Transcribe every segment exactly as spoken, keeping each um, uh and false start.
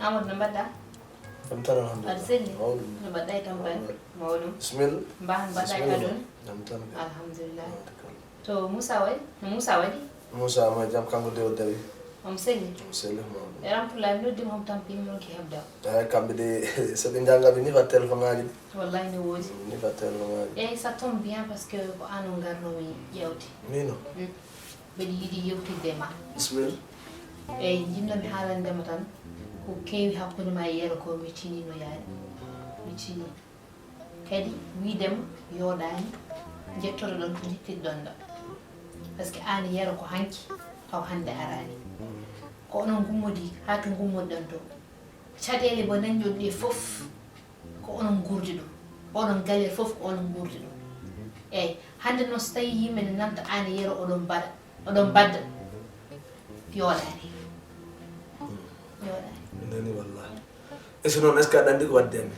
Amadou, no mbaɗɗa? Jam tan, alhamdulillah. Aɗa selli? Mawɗum. No mbaɗɗa e tampere? Mawɗum. Mawɗum. Bismillah. Mbaa no mbaɗɗa e aduna? Jam tan kay. Alhamdulillah. Tabarkalla. To Moussa waɗi? No Moussa waɗi? Moussa mo e jam, kanko de o dawi. Omo selli? Omo selli, mawɗum. E Ramatoulaye, mi noddi mo, omo tampi, mi ronki heɓde o. Eey, kamɓe de, so ɓe njannga, ɓe ñifa téléphone aaji ɗi. Wallahi, no woodi. Ñifa téléphone aaji. Eey, ça tombe bien, parce que ko aan o ngarnoomi ƴeewde. Miin o? Mm. Mbeɗa yiɗi yewtidde e ma. Bisimilla. Eey, njiɗnoomi haalande ma tan ko kewi hakkunde ma e Yero ko, mi tinii no yaari. Mi tinii. Kadi wiide ma yooɗaani, njettoto ɗon ko njettirɗon ɗon. Parce que aan e Yero ko hanki, taw hannde araani. Ko onon ngummodii haa to ngummodiɗon to. Caɗeele mo ndañɗon ɗe fof, ko onon nguurdi ɗum. Oɗon galle fof ko onon nguurdi ɗum. Eey, hannde noon so tawii yimɓe ne nanta aan e Yero oɗon mbaɗa, oɗon mbadda, yooɗaani. Yooɗaani. Mi nanii wallahi. E so noon, est-ce que aɗa anndi ko waddi amin?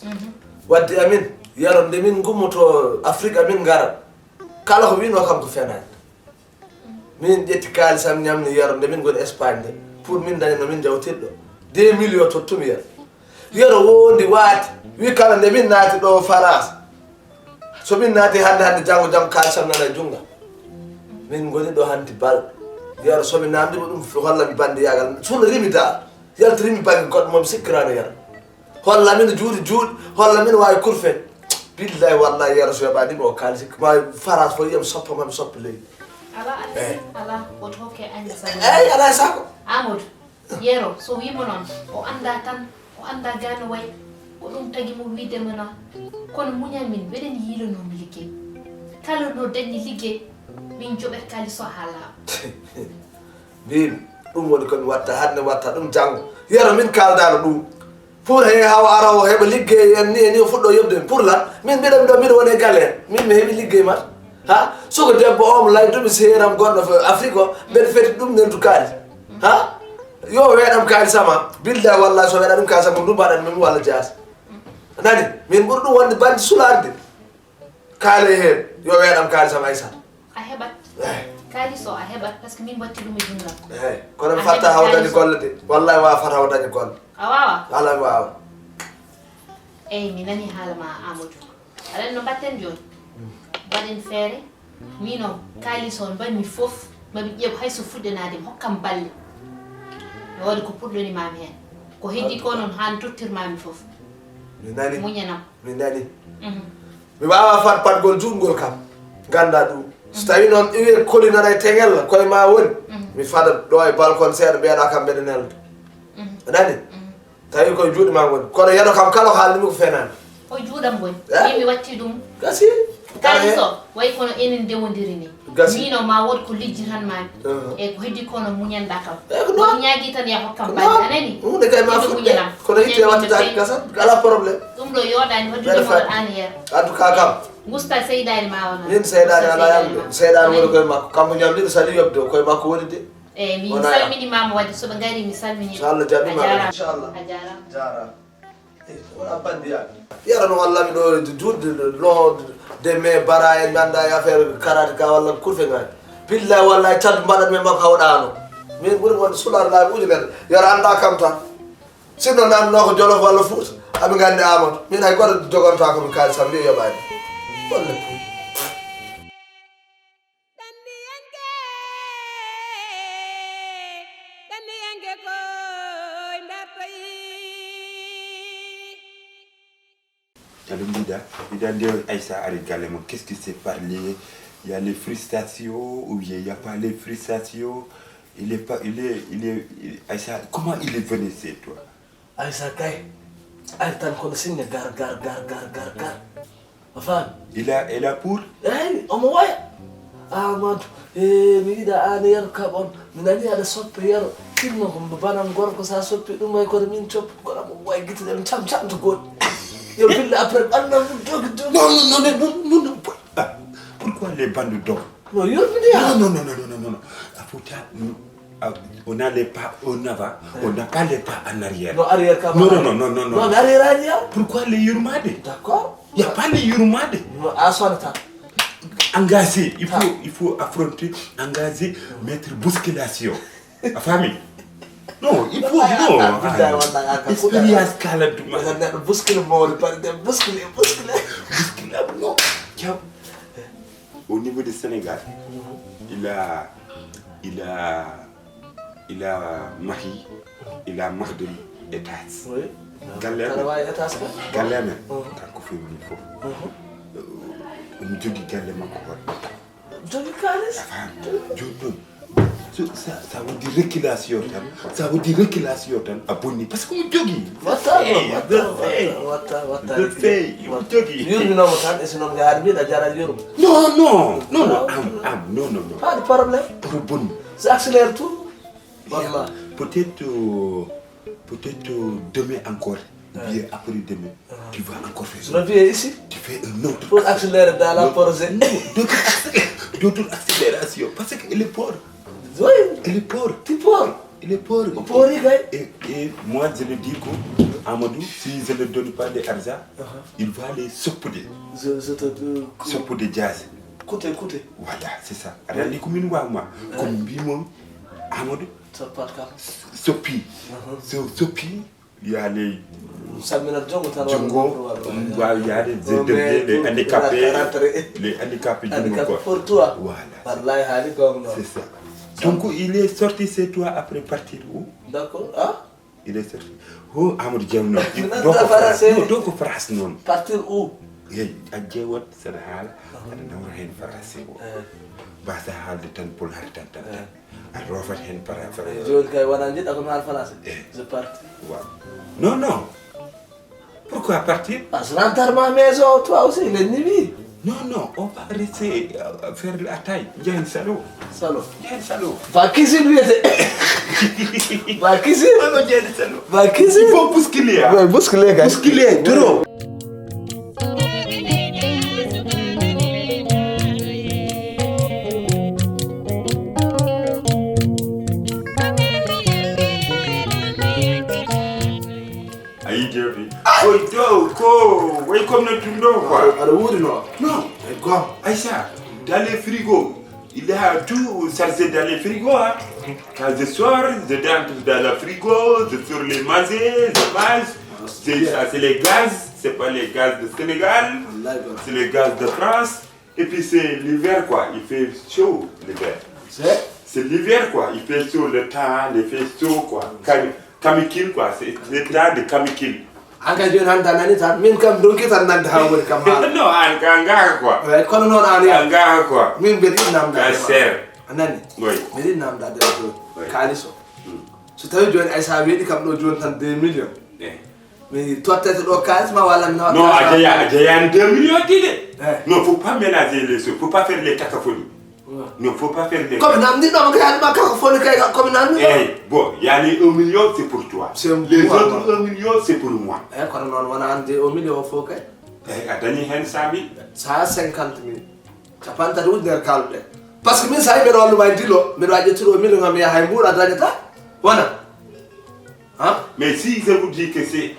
Mhm. Waddi amin, Yero, nde min ngummoto Afrique, amin ngara. Kala ko wiynoo kam ko fenaani. Min ƴetti kaalisam, ñamni Yero nde min ngoni Espagne nde, pour min daña no min njawtirɗo. Deux millions tottumi Yero. Yero wondi waati, wi kala nde min naati ɗo France, so min naati hannde, hannde, janngo, janngo, kaalisam nana e junngo. Min ngoni ɗo hannde bal. Yero, so mi naamndi mo ɗum, holla mi banndiyagal. Suno rimi da. Yaltirimi bannge goɗɗo mo mi sikkiraano Yero. Holla min juuɗe juuɗe, holla min waawi kurfe. Billahi wallahi Yero, so yoɓaani mo o kaalis, ma France fof yiyam soppa ma mi soppa leydi. Alaa, alaa, eh, alaa, woto hokke añde sago. Eey, alaa e sago. Amadou, Yero, so wiima noon, o anndaa tan, o anndaa gaa no wayi. Ko ɗum tagi mo wiide ma noon. Kono muñal min, mbeɗen yiilanoo mi liggey. Kala no dañi liggey, min njoɓet kaalis o haa laaɓa. Mbimi, ɗum woni ko mi watta hannde, mi watta ɗum janngo. Yero, min kaaldaano ɗum. Pour he haw ara o heɓa liggey en ni, e ni o fuɗɗo yoɓde min. Pour lan? Min mbiɗa, mbiɗa, mbiɗa woni e galle en. Min mi heɓi liggey mat. Ha? Suka debbo o mo laydumi seeram gonɗo fo Afrique o, mbeɗa feti ɗum neldu kaalis. Ha? Yo weeɗam kaalis ama. Billahi wallahi so weeɗa ɗum kaalis ama, ɗum mbaɗan min walla jaasi. Nani? Min ɓuri ɗum wonde bandi sularde. Kaale heen, yo weeɗam kaalis am, Aysata. A heɓat. Eh. Kaalis o a heɓat, parce que min mbatti ɗum e junngo am. Eh, kono mi fatta haw dañi golle de. Wallahi wa fata haw dañi golle. A waawa? Wallahi mi waawa. Eey, mi nani haala ma, Amadou. Aɗa anndi no mbaɗten jooni? Mm. Mbaɗen feere. Min o, kaalis o mbaɗmi fof, ma mi ƴeew hay so fuɗɗanaade mi, hokkam balle. Mi waɗi ko puɗɗonimaami heen. Ko heddi ko noon haa tottirmaami fof. Mi nani. Muñanam. Mi nani. Mhm. Mi waawaa fad padgol juutngol kam. Nganndaa ɗum. So tawii noon iwee koli nana e teŋel, koye ma woni. Mhm. Mi fada ɗo e balcon seeɗa, mbiyaɗaa kam mbeɗa nelda. Mhm. A nani? Mhm. Tawi koye juuɗe ma ngoni. Kono Yero kam kala ko haalnimi ko fenaani. O juuɗam ngoni. Eh? Min mi watti ɗum. Gasi. Kaalis o, wayi kono enen ndewondiri ni. Gasi. Min o ma wood ko lijjitanmaami. Uh-huh. E ko heddi ko no muñanɗaa kam. Eh, ko noon. Ko ñaagi tan ya hokkam baɗi, a nani? Huunde kay ma fuɗɗe. Muñanam. Kono yitte wattitaaki gasat, alaa problème. Ɗum ɗo yooɗaani, wadde ɗum waɗa aan e Yero. En tout cas kam. Ngusta seyɗaani ma wona. Min seyɗaani alaa e am de. Seyɗaani woni koye makko. Kanko ñamliiɗo sali yoɓde o, koye makko woni de. Eey, mi salminiima mo wadde, so ɓe ngarii, mi salminii ɓe. So Allah jaɓiima, a jaaraama, inchallah. A jaaraama. Jaaraama. Eh, wona banndiyaa. Yero no wallami ɗo juutde, no de me bara en, mi anndaa e affaire karaté ka walla kurfe ngaji. Billahi wallahi, caddu mbaɗat men makko hawɗaano. Min ɓuri wonde sular laabi ujunere. Yero anndaa kam tan. Sinno namnoo ko Jolof walla Fuuta, aɓe nganndi Amadou. Min hay gooto jogontaa ko mi kaalis am, wiya yoɓaani. Golle puy. Ɗanniyanke, ɗanniyanke koy mbartoyi. Allô, Mbida, Mbida, nde Aïssa ari galle mo, qu'est-ce qui s'est parlé? Il y a les frustrations ou bien il y a pas les frustrations? Il est pas, il est, il est, il- Aïssa, comment il est venu chez toi? Aïssa kay, ari tan kono sinne gar, gar, gar, gar, gar, gar. A faami? Il a, il a pour? Eey, omo woya. Amadou, e mi yiɗa aan e Yero kaɓon. Mi nani aɗa soppi Yero. Sinno ko mbo banan gorko, so a soppi ɗum, ay kono min coppi kono mo woya gite ɗen cam cam to goɗɗi. Yo billa après ɓanna mum dogi dogi. Non, non, non, non, non, non, non. Ah, pourquoi les bandes d'hommes? No yurmini ya. Non, non, non, non, non, non, non. A foti a, a, on a les pas en avant, on n'a pas les pas en arrière. No arrière ka. Non, non, non, non, non, non. Non, mi arrière ani ya. Pourquoi les yurmade? D'accord. Il y a pas les yurmade. No, a sonata. Engagé, il faut, il faut affronter, engager, mettre bousculation. A faami? Non, il faut, non. Billahi, wallahi, an kam expérience kala duma. Neɗɗo bouscule mawɗo, par exemple, bouscule, bouscule. Bouscule am, non. Ciao. Au niveau de Sénégal, il a, il a, il a mahi, il a mahdum étage. Oui. Galle amen. Kala wawi étage ka? Galle amen. Mhm. Kanko fewi min fof. Mhm. Omo jogii galle makko hoore. Jogii kaalis. A faami? Jooni noon, so, ça, ça veut dire reculation tan. Ça veut dire reculation tan. A bonni. Parce que omo jogii. Watta noon, watta, watta, watta, watta. Je sais, omo jogii. Yurminoomo tan, e si noon ngaa aɗa mbiɗa jara yurmo. Non, non, non, non, am, am, non, non, non. Pas de problème. Oto bonni. Ça accélère tout. Wallah. Peut-être, euh, peut-être, euh, demain encore, ou bien après-demain, tu vas encore faire. Je reviens ici. Tu fais un autre. Pour accélérer dans la projet. Non, d'autres accélé-, d'autres accélérations. Parce que il est fort. Oui. Il est fort. Tu fort. Il est fort. Fort, oui. Et, et moi, je le dis que Amadou, si je ne donne pas de argent, il va les soppude. Je, je te, euh, soppude jazz. Écoutez, écoutez. Voilà, c'est ça. Aɗa anndi ko min waawma. Ko mbimon Amadou. Soppat kam. Soppi. So soppi, yaade salminat junngo tan, junngo, walla, walla, ɗum waawi yaade, je deviens les handicapés, les handicapés junngo quoi. Pour toi. Voilà. Wallahi, haali goonga noon. C'est ça. Donc, il est sorti chez toi après partir où? D'accord. Ah? Il est sorti. Oh, Amadou Diallo noon. Ɗo ko France. Non, ɗo ko France noon. Partir où? Hey, a ƴeewat saɗa haala, aɗa nawra heen français o. Eh. Mbasa haalde tan pulaar tan, tan, tan. Eh. A roofat heen para, para. Eh, jooni kay wonaa njiɗɗa ko mi haal français. Eh. Je parti. Waaw. Non, non. Pourquoi partir? Ah, je rentre à ma maison, toi aussi, il est minuit. Non, non, on va rester, euh, faire la taille. Njahen salon. Salon. Njahen salon. Ba cuisine wiyete. Ba cuisine. On va njahen salon. Ba cuisine. Il faut bousculer, hein. Ouais, bousculer, gars. Bousculer, trop. A yii jewte. Koy dow ko, way comme no ɗum ɗo quoi. Aɗa wuuri no? Non. Ay gom. Aïcha, dans les frigos, il y a tout chargé dans les frigos, hein. Quand je sors, je rentre dans le frigo, je sors les manger, je mange. C'est, ça, c'est les gaz, c'est pas les gaz de Sénégal, c'est les gaz de France. Et puis c'est l'hiver quoi, il fait chaud l'hiver. C'est? C'est l'hiver quoi, il fait chaud le temps, il fait chaud quoi. Kami, kamikil quoi, c'est le temps de kamikil. An kay jooni hannde a nani tan, min kam donki tan nande haa woni kam haala. Non, an ka ngaaka quoi. Eyi, kono noon an ka ngaaka quoi. Min mbeɗa yiɗi namdaade ma. Ka seer. A nani? Oui. Mbeɗa yiɗi namdaade ma ɗo. Oui. Kaalis o. Hmm. So tawi jooni ay sa weeɗi kam ɗo jooni tan deux millions. Eh. Mi tottete ɗo kaalis ma walla mi nawa. Non, a jeya, a jeyaani deux millions ɗi de. Eh. Non, faut pas mélanger les choses, faut pas faire les cacophonies. Ouais. Non, faut pas faire les. Comme namdi ɗo, kay, ma cacophonies kay, comme namdi ɗo. Eh, bon, yani un million, c'est pour toi. Les autres un million, c'est pour moi. Eh, kono noon wona an de un million o fof kay. Eh, a dañi heen cent mille. Cent cinquante mille. Capanɗe tati ujunere kaalduɗen. Parce que min, so tawi mbeɗa walluma e dilo, mbeɗa wawi ƴettude o million kam, mi yaha e Mbuur, a dañata. Wona? Hein? Mais si je vous dis que c'est,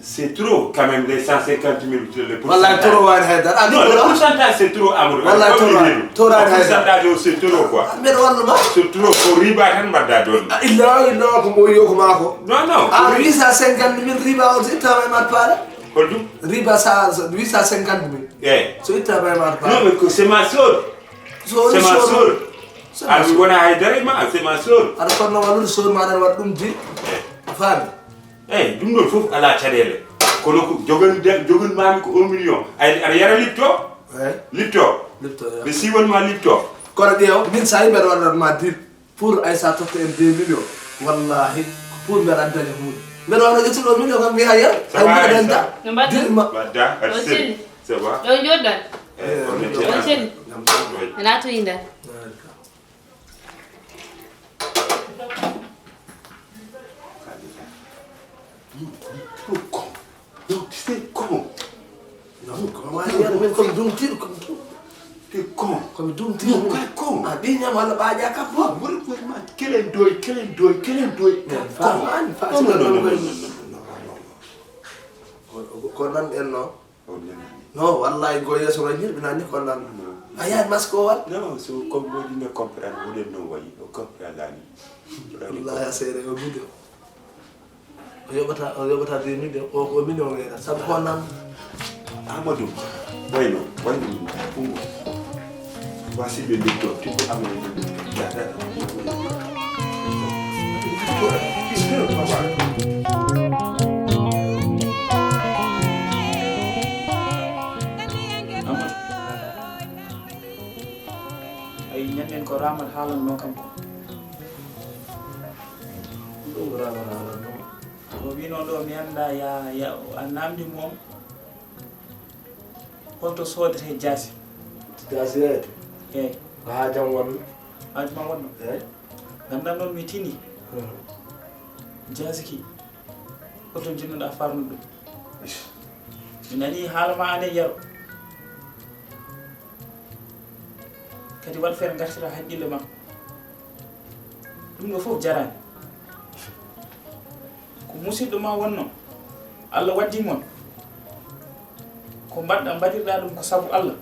c'est trop quand même, les cent cinquante mille, le pourcentage. Wallahi, trop waɗi haydara. Ah, non, le pourcentage, c'est trop, Amadou. Wallahi, trop, trop waɗi haydara. Le pourcentage, c'est trop, quoi. Ah, mbeɗa walluma. C'est trop, ko riba tan mbaɗɗa ɗon. Ah, illa, illa, ko mbo yo ko mako. Non, non. Ah, huit cent cinquante mille riba on, c'est travail mal paré. Holɗum? Riba sa, sa huit cent cinquante mille. Eh. So itta bay ma. Non, mais ko c'est ma sœur. C'est ma sœur. Aɗa wona haydara e ma, c'est ma sœur. Aɗa fotno wallude sœur ma, aɗa waɗa ɗum di. Eh. A faami? Eh, ɗum ɗon fof alaa caɗeele. Kono ko jogan, jogan mami ko un million. Ay, aɗa yara lipto? Eh. Lipto. Lipto, ya. Mi siwan ma lipto. Kono ƴeew, min sa yimɓe aɗa waɗa ma dil. Pour Aïssa totta en deux millions. Wallahi, pour mbeɗa daña huunde. Mbeɗa wano ƴettude o million kam mi haya. Ça va, Aïssa? No mbaɗɗon? Dirma. Mbaɗɗa, aɗa selli. Ça va? Ɗo jooɗɗon? Eh, on était là. On selli? Oui. Ana to yinda? Ko con. Non, tu sais con. Non, ko ma yar min ko mi dumtiiɗo, ko mi dum-. Tu es con. Ko mi dumtiiɗo. Non, tu es con. A ɓiñam walla ɓaaƴa kam. Non, what, what, man, kelen doy, kelen doy, kelen doy. Non, faamaani, faamaani. Non, non, non, non, non, non, non, non. Ko, ko, ko nan en no? O nanaani. Non, wallahi, ko yeeso ma ñirɓinaani ko nan. Non. A yahat masko o wal? Non, so comme woni ne comprendre, wonen no wayi, o comprendre lani. Wallahi a seere o minde o. O yoɓata o yoɓata deux mille de, o ko minde o weyna sabu ko nan. Amadou, wayno, wayno ɗum ɗum. Wasi ɓe nditto, tipo Amadou ɗum. Ay, ñanden ko Ramat haalanno kam ko. Ɗum Ramat haalanno. O wino ɗo mi annda ya, ya a namdi mom. Holto sodete jaasi? Jaasi yeyete? Eyi. Ko haa jam wonno? Haaju ma wonno? Eyi. Gandan noon mi tini. Jaasi ki. Holto jinnoɗa farnude ɗum? Mi nani haala ma ane yaro. Kadi waɗ feere ngartira haqqille ma. Ɗum ɗo fof jarani. Ko musidɗo ma wonno. Allah waddi mon. Ko mbaɗɗa mbaɗirɗa ɗum ko sabu Allah.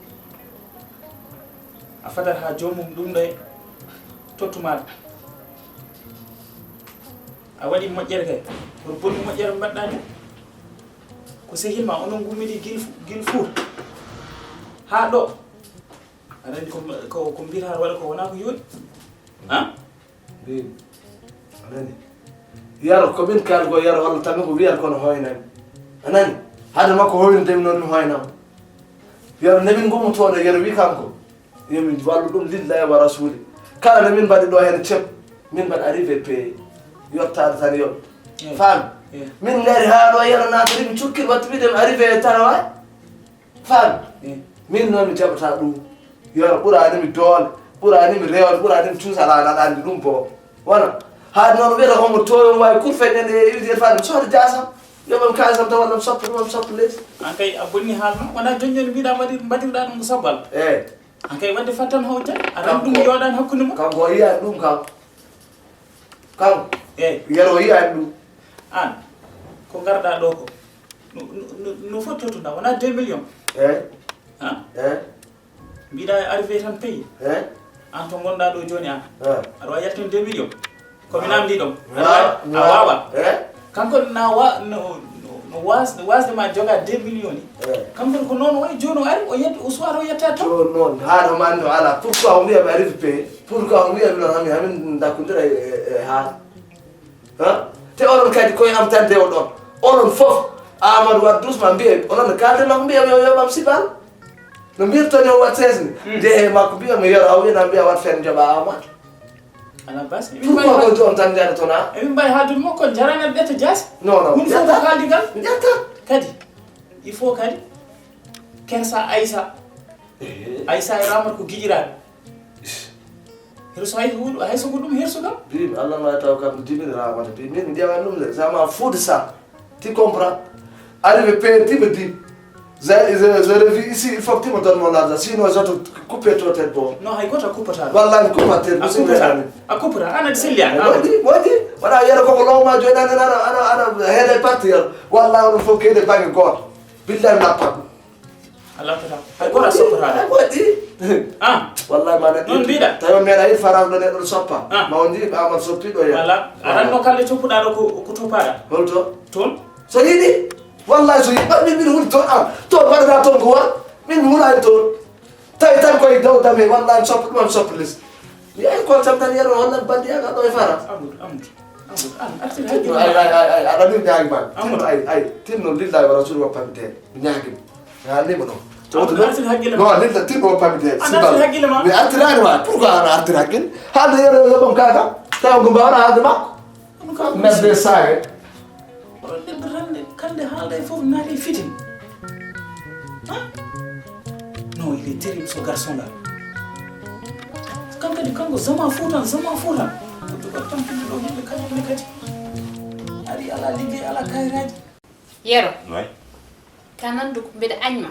A fadat ha joomum ɗum ɗo e tottumaɗa. A waɗi moƴƴere kay. Kono bonni moƴƴere mbaɗɗa nde. Ko sehil ma onon gummidi gil gil fuuta. Ha ɗo. Aɗa anndi ko ko ko mbiyata aɗa waɗa ko wona ko yooɗi. Han? Mbimi a nani? Yaro ko min kaali ko yaro walla tami ko wiyata kono hoynani. A nani? Hade makko hoynudemi noon mi hoynama. Yaro nde min ngummotoɗo yaro wi kanko yomin wallu ɗum lillahi wa rasuli. Kala nde min mbaɗi ɗo hene cep min mbaɗi arrivé payé. Yottade tan yoɓ. Faami? Min ngari ha ɗo yaro natori mi cukkir wattu wiɗemi arrivé e tarawa. Faami? Min noon mi jaɓata ɗum. Yo ɓurani mi doole, ɓurani mi rewde, ɓurani mi cuusal an aɗa anndi ɗum bo. Wona? Haade noon wiyata ko mo toyon wawi kurfe ƴande e iwdi e faade mi sohda jasam. Yoɓam kalisam taw walla mi soppa ɗum mi soppa leydi. An kay a bonni haala ma wona joni joni mbiɗa mbaɗir mbaɗirɗa ɗum ko sabbal. Eyi. An kay wadde fattan haw jani aɗa anndi ɗum Kanko- yoɗani hakkunde mum. Kanko o yiyani ɗum kam. Kanko Eyi. Yero o yiyani ɗum. An ko garɗa ɗo ko no- no- no- no foti tottuɗa wona deux millions. Eyi. Han? Eyi. Mbiɗa arrivé tan pays. Eyi. An to gonɗa ɗo joni an Eyi. aɗa wawi yaltude deux millions. Komi namdi ɗon Wa- a wawa. Eyi. Kanko na wa no no no was wasde ma joga deux millions ni. Eyi. Kanko ko noon wayi joni o ari o yetta o suwata o yetta tan. Joni noon haɗa homo anndi o ala pourquoi o wiya mi arrivé pays? Pourquoi o wiya mi noon hami hamin dakkodira e e- e haala. Te onon kadi koye am tan ndewoɗon. Onon fof Amadou Wade Douce ma mbiye onon no kalde makko mbiya yo yoɓam sibal. No mbirtoni o wat sesni nde he makko mbiya mi yoro aw ina mbiya wat fen joɓa Amadou. Ala bas emin mbawi Pourquoi ko joom tan ndeɗo tona? Emin mbawi haaldude makko jarani aɗa ƴetta jaasi. Non non. Hunde fof ko kaldigal. Ƴetta. Kadi il faut kadi kersa Aïssa. Aïssa e Ramata ko giƴiraaɓe. Hirsu hay ko huɗo hay so ko ɗum hirsu kam. Bimi Allah ma taw kam dibini Ramata bi min mi ƴewan ɗum le sama fuude sa ti comprend. Arrivé payé ti me dit je je je revis ici il faut que tu me donnes mon argent sinon je te coupe to tête bon. Non hay goto a coupata. Wallahi mi coupata tête a coupata. A coupata an aɗa selli an. Waɗi waɗi waɗa yere koko lowma joɗani ana ana ana hele parti yero wallahi oɗon fof keyde banggue goto. Billahi mi lappat ɗum. A lamtata hay goto a soppotaɗo. Ay waɗi. An. Wallahi ma neɗɗo. Noon mbiɗa. Tawi on meeɗa yiɗ faraw ɗo neɗɗo soppa. Ma on jii ɓamal soppiɗo ya. Wala. A ranno kalde coppuɗa ɗo ko ko toppaɗa. Holto? Toon. So yiɗi. Wallahi so yiɗi ɓaɗ min min huli toon an. Toon waɗata toon ko wa. Min mi hulani toon. Tawi tan koye daw dame wallahi mi soppa ɗum am soppa les. Mi yehi kono tan tan yero hollan bandi an aɗo e fara. Amadou Amadou Amadou an artir hakkille ma. Ay ay ay ay aɗa min ñaagi ma. Tinno ay ay tinno lillahi wa rasuli wa pamite mi ñaagi ma. Mi haalni mo ɗon. Amadou artir hakkille ma. Non lillahi tinno wa pamite. An artir hakkille ma. Mi artirani ma pourquoi aɗa artir hakkille. Haalde yero yoɓam kaka taw ko mbawɗa haalde makko. Merde sare. Oɗon neɗɗo rande kande haalda e fof naati e fitin. Non il est terrible ce garçon là. Kan kadi kanko zama foutan zama foutan. Ko jogat tan findi ɗo himɓe kañumne kadi. Ari ala liggey ala kayraji. Yero. Way. Ka nandu ko mbeɗa añma.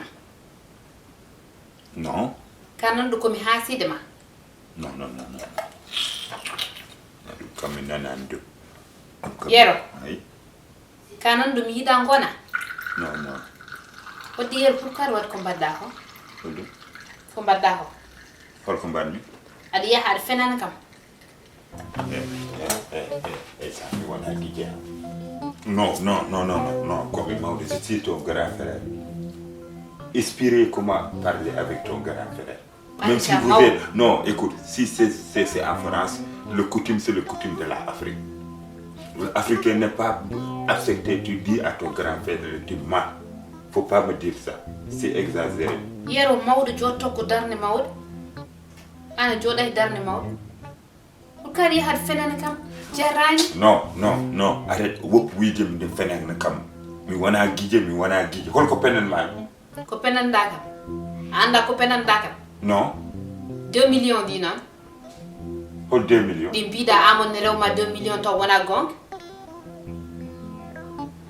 Non. Ka nandu komi haaside ma. Non non non non. Ɗum kam mi nanani ɗum. Ɗum kam- Yero. Ay. Ka nandu mi yiɗa ngona. Non non. Wadde yero pourquoi aɗa waɗi ko mbaɗɗa ko? Ɗum. Ko mbaɗɗa ko? Holko mbaɗmi? Aɗa yaha aɗa fenana kam. Eh, eh, eh, eh, eh, ça, mi wona Guidia. Non, non, non, non, non, non, ko mi mawɗo, je suis ton grand frère. Inspirez comment parler avec ton grand frère. Même si vous êtes... Non, écoute, si c'est, c'est, c'est en France, le coutume, c'est le coutume de l'Afrique. L'Africain n'est pas accepté, tu dis à ton grand frère, tu mens. Faut pas me dire ça. C'est exagéré. Yero mawɗo jotto ko darnde mawɗo. Ana jooɗa e darnde mawɗo. Ko kadi haɗa fenana kam. Jarani. Non, non, non. Arrête. Wop wide mi de fenana kam. Mi wona Guidia, mi wona Guidia. Holko penan ma? Ko penanɗa kam. A annda ko penanɗa kam? Non. Deux millions ɗi noon. Hol deux millions? Ɗi mbiɗa Amadou ne rewma deux millions taw wona gonga.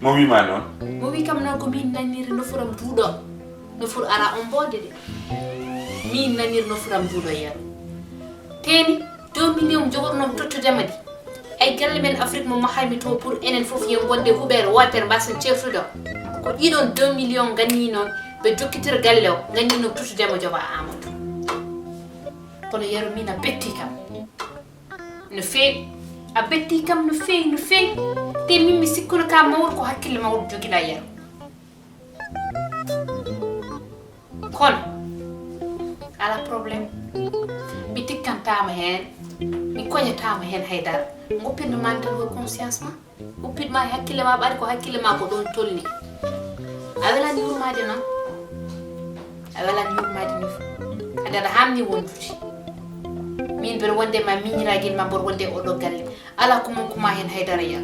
Mo wima noon? Mo wi kam noon ko min naniri nofuram duuɗo. Nofur ara on mbode de. Min naniri nofuram duuɗo yero. Teeni deux millions jogoɗo noon tottudema ɗi. Ay galle men Afrique mo mahaymi to pour enen fof yen gonde huɓere wootere mbasen certude. Ko ɗiɗon deux millions ganni noon ɓe jokkitira galle o ganni noon tottudema joba Amadou. Kono yero min a betti kam. No feewi. A betti kam no feewi no feewi. Te min mi sikkuno ka mawɗo ko hakkille mawɗo jogiɗa yero. Kono ala problème. Mi tikkantama hen. Mi koñatama hen haydara. Goppirno mantal ko conscience ma. Uppit ma e hakkille ma ɓaɗi ko hakkille ma ko ɗon tolni. A welani yurmade noon. A welani yurmade ni. Ade aɗa hamni wondude. Min mbeɗa wonde ma miñiragel ma mboɗo wonde e oɗo galle. Ala ko mon kuma hen haydara ya.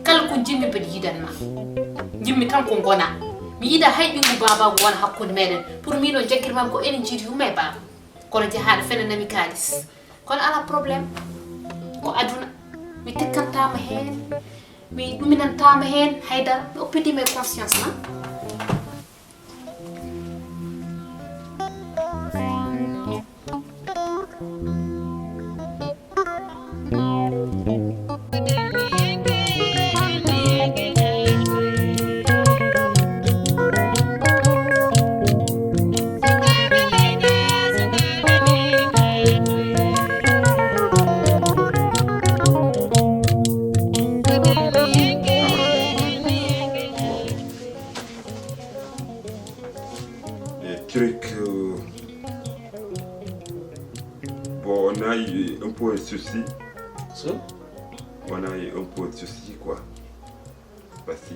Kala ko jimmi mbeɗa yidan ma. Jimmi tan ko gona. Mi yiɗa hay ɓingu baba wona hakkunde meɗen. Pour min o jaggirmam ko enen jiidi yumma e baba. Kono jahaɗo fenanami kalis. Kono ala problème. Ko aduna. Mi tekkantama hen. Mi ɗuminantama hen haydara. Mi oppidima e conscience ma. Truc. Bon, on a eu un peu un souci. So? On a eu un peu un souci, quoi. Parce que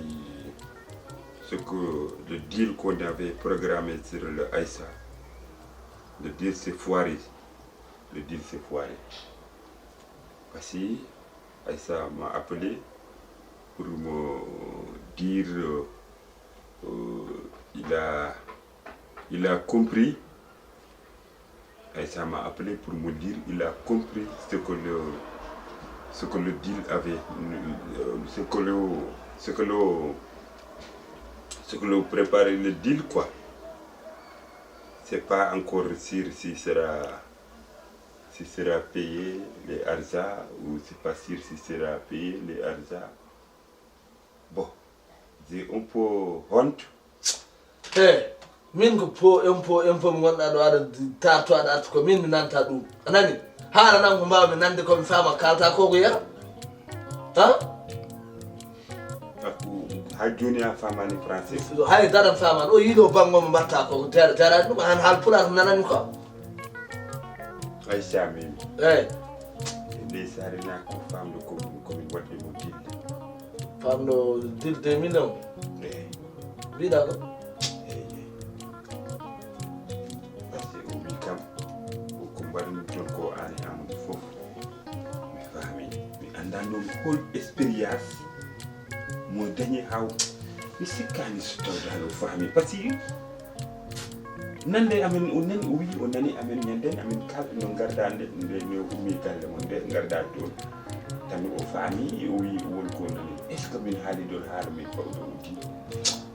ce que le deal qu'on avait programmé sur le Aïssa, le deal s'est foiré. Le deal s'est foiré. Parce que Aïssa m'a appelé pour me dire, euh, euh, il a, il a compris. Aïssa m'a appelé pour me dire il a compris ce que le, ce que le deal avait, euh, ce que le, ce que le, ce que le préparait le deal, quoi. C'est pas encore sûr si sera, si sera payé les arza ou c'est pas sûr si sera payé les arza. Bon, j'ai un peu honte. E min ko po impôt impôt mo gonɗa ɗo aɗa tarto aɗa artu ko min mi nanta ɗum a nani. Haala nan ko mbawmi nande ko mi fama kalta ko ko yero. Ha? Ako ha joni a famani français. Hay dara mi famani o yiɗo bango mo mbatta ko jara jara ɗum han hal pular nanani ko. Aïssa min Eyi. Ndey sarina ko famɗo ko komin waɗde mo dille. Famɗo dille deux millions. Eyi. Mbiɗa ko. Eyi. Parce que o wi kam ko mbaɗmi toon ko an e Amadou fof. Mi faami. Mi annda noon hol expérience mo dañi haw. Mi sikkani so tawde hano faami. Parce que nande amen o nani o wi o nani amen ñanden amen kalɗo no garda nde nde mi ummi galle mon nde garda toon. Tan o faami o wi o woni ko nani. Est ce que min haali ɗon haala min fawde o di?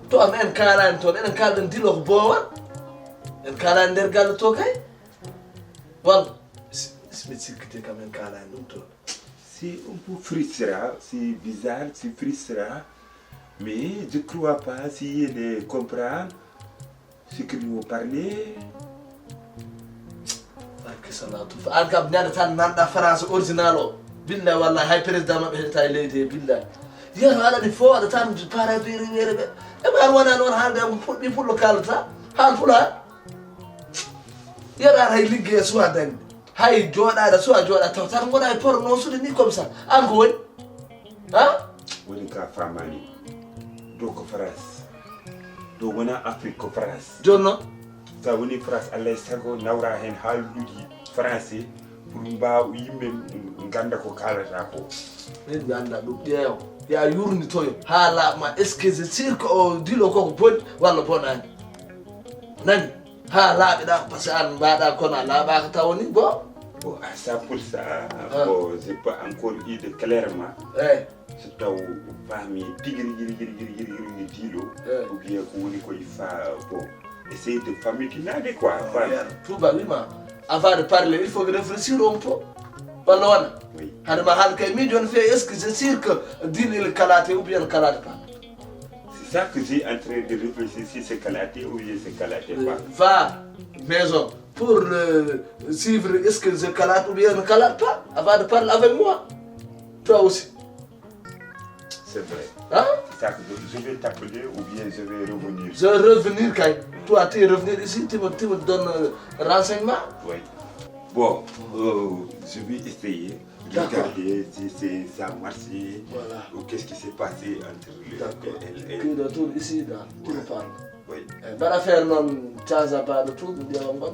To am en kalani toon enen kalɗen dilo ko boowal. En kalani nder galle to kay. Walla. Smith sikkite kam en kalani ɗum toon. C'est un peu frustrant, c'est bizarre, c'est frustrant, mais je crois pas si elle comprend ce que nous parler. Barke An kam ñande tan nanɗa France original o. Billahi wallahi hay président maɓɓe heɗata e leydi he billahi. Yeru aɗani fo aɗa tan parabiri were ɓe. E ɓan wona noon haalde am ko fuɗɗi pullo kalata. Haal pulaar. Yeru aɗa hay ligge e suwa dañde. Hay jooɗaɗa suwa jooɗa taw tan gona e poro noon sude ni comme ça. An ko woni? Ha? Woni ka famani. Ɗo ko France. Ɗo wona Afrique ko France. Jonno. Sa woni France Allah e sago nawra hen haaluji français pour mbaw yimɓe ganda ko kalata ko. Min mi anda ɗum ƴeewa. Ya yurnitoyo ha laaɓma est ce que c'est sûr que o dilo koko boni walla bonani? Nani? Ha laaɓiɗa par ce que an mbaɗa kono a laaɓaka taw ni bon. Bon à cent pour cent. Bon je peux encore dire clairement. Eyyi. So taw faami tigi rigi rigi rigi rigi rigi rigi diilo. Ou bien ko woni koye fa bon essayer de famitinaade quoi. Touba wima avant de parler il faut que réfléchir on peu. Walla wona? Oui. Hade ma haal kay miijo on fait est ce que c'est sûr que diine il kalate ou bien kalate pas? C'est ça que j'ai en train de réfléchir, si c'est kalate ou bien c'est kalate pas. Va maison pour euh, suivre est ce que je kalate ou bien ne kalate pas avant de parler avec moi. Toi aussi. C'est vrai. Hein? C'est ça que je, je vais t'appeler ou bien je vais revenir. Je vais revenir quand toi tu es revenir ici, tu me, tu me donnes euh, renseignement. Oui. Bon, euh, je vais essayer. D'accord. Regarder si c'est ça a marché. Voilà. Ou qu'est-ce qui s'est passé entre le D'accord. elle et Tu retournes ici, là, tu me parles. Oui. Eh, mbaɗa affaire noon caasa baɗo tout ƴeewa ngon.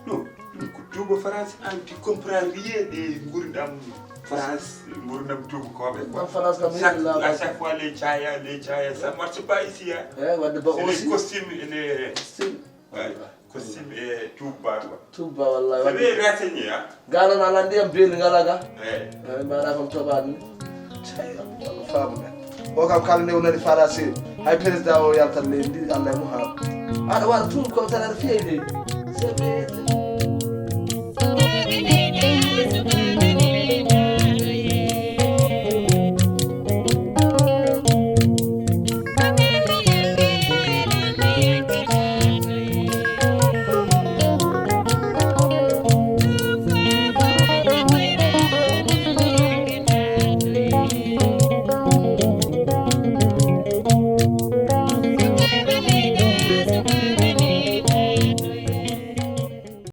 Non, ɗum ko tuuba France an tu comprends rien de nguurndam France, nguurndam tuubakooɓe quoi. Ɗon France kam Chaque- heewi À laaɓa. Chaque fois les caya les caya ça marche pas ici hein. Eyyi wadde ba C'est les aussi costumes et les Style. Ouais, costume et tuuba quoi. Tuuba wallahi Vous wadde. Avez renseigné hein. Gala na landi am beeli ngala ga. Eh, Eyyi mbaɗa kam toɓaani. Cey Allah faamu men. O kam kala nde o nani faala seeɗa hay président o yaltat leydi ndi Allah e mum haala. Aɗa waɗa tout ko tan aɗa fiya e leydi.